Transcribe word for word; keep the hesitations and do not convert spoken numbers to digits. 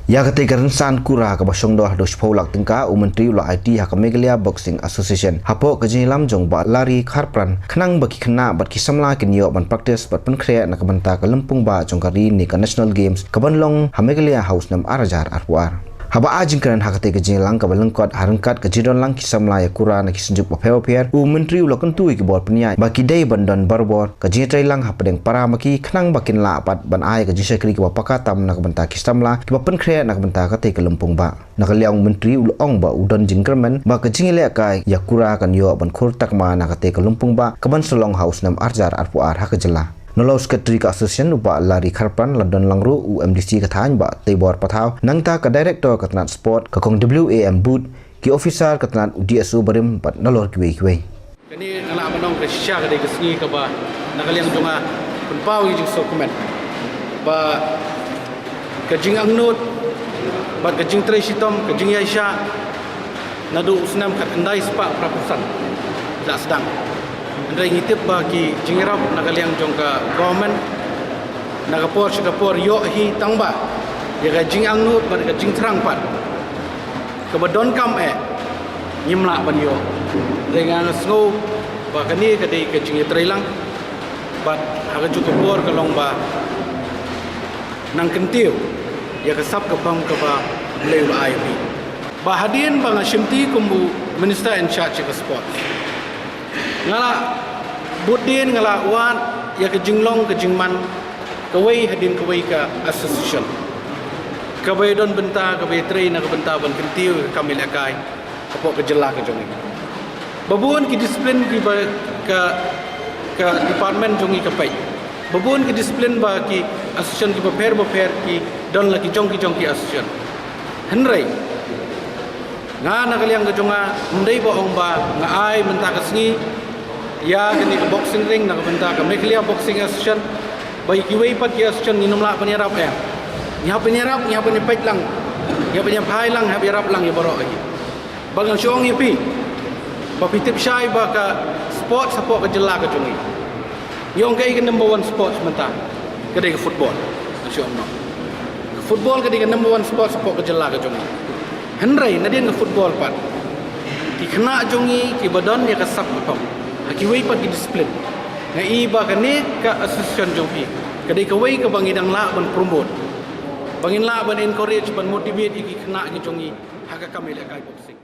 Ïa katei ka rynsan kura kaba shongdor haduh shiphew lak tyngka, u Myntri u la aiti ha ka Meghalaya Boxing Association hapoh ka jingïalam jong Bah Larry Kharpran, khnang ba ki khynnah bad ki samla kin ïoh ban practice bad pynkhreh na ka bynta ka lympung bah jong ka ri ne ka National Games kaban long ha Meghalaya ha u snem ar hajar arphew ar. Haba ai jingkren ha katei ka jingïalang kaba lyngkot ha ryngkat ka jingdonlang ki samla ïa kura na ki synjuk bapher bapher, u Myntri u la kyntu ïa ki bor pynïaid ba ki dei ban don barabor ka jingïatreilang hapdeng para ma ki, khnang ba kin lah pat ban ai ka jingshakri kaba paka tam na ka bynta ki samla kiba pynkhreh na ka bynta katei ka lympung bah. Na ka liang u Myntri u la ong ba u don jingkyrmen ba ka jingïalehkai ïa kura kan ïoh ban khur takma na katei ka lympung bah kaban sa long ha u snem ar hajar arphew ar ha ka jylla. Nalor u Secretary ka Association u Bah Larry Kharpran, la don lang ruh u M D C ka thaiñ Bah Teibor Pathaw, nangta ka Director ka tnat Sport ka Kong W A M Booth, ki officer ka tnat, u D S O barim bad nalor kiwei kiwei. Kane nga lah ban ong ka shisha ka dei ka sngi kaba na ka liang jong nga pynpaw ïa ka jingsngewkmen ba ka jingangnud bad ka jingtrei shitom, ka jingïaishah naduh u snem khatkhyndai spah phra phew san la sdang. Hynrei ngi tip ba ki jingïarap na ka liang jong ka government na ka por sha ka por ïoh hi, tangba ïa ka jingangnud bad ka jingthrang pat kaba donkam eh ngim lah ban ïoh. Hynrei nga sngew ba kane ka dei ka jingïatreilang bad ha kajuh ka por ka long ba nang kyntiew ïa ka sap ka bam kaba U Blei u la ai ïa phi. Ba hadien ba nga shimti kum u Minister in charge ïa ka sports, nga la bud dien, nga la wad ïa ka jinglong ka jingman kawei hadien kawei ka association kaba ïadon bynta, kaba ïatrei na ka bynta ban kyntiew ïa ka kam ïalehkai hapoh ka jylla ka jong ngi. Ba bun ki discipline kiba ka, ka department jong ngi ka peit. Ba bun ki discipline ba ki association kiba pher ba pher ki don la ki jong ki jong ki association. Hynrei nga na ka liang ka jong nga, ym dei ba ong ba nga ai mynta ka sngi ïa kane ka boxing ring na ka bynta ka Meghalaya Boxing Association, ba ïa kiwei pat ki association ngin ym lah ban ïarap eh. Ngi hap ban ïarap, ngi hap ban ïapeit lang, ngi hap ban ïaphai lang, ngi hap ïarap lang ïa baroh hi. Ba ngan shu ong ïa phi ba phi tip shai ba ka sports hapoh ka jylla ka jong ngi, ngi ong kaei ka number one sports mynta? Ka dei ka football. Ngan shu ong noh, ka football ka dei ka number one sports hapoh ka jylla ka jong ngi. Hynrei nadien ka football pat, ki khynnah jong ngi kiba don ïa ka sap ka bam ha kiwei pat ki discipline, nga i ba kane ka association jong phi ka dei kawei kaba ngi dang lah ban promote, ba ngin lah ban encourage, ban motivate ïa ki khynnah ki jong ngi ha ka kam ïalehkai boxing.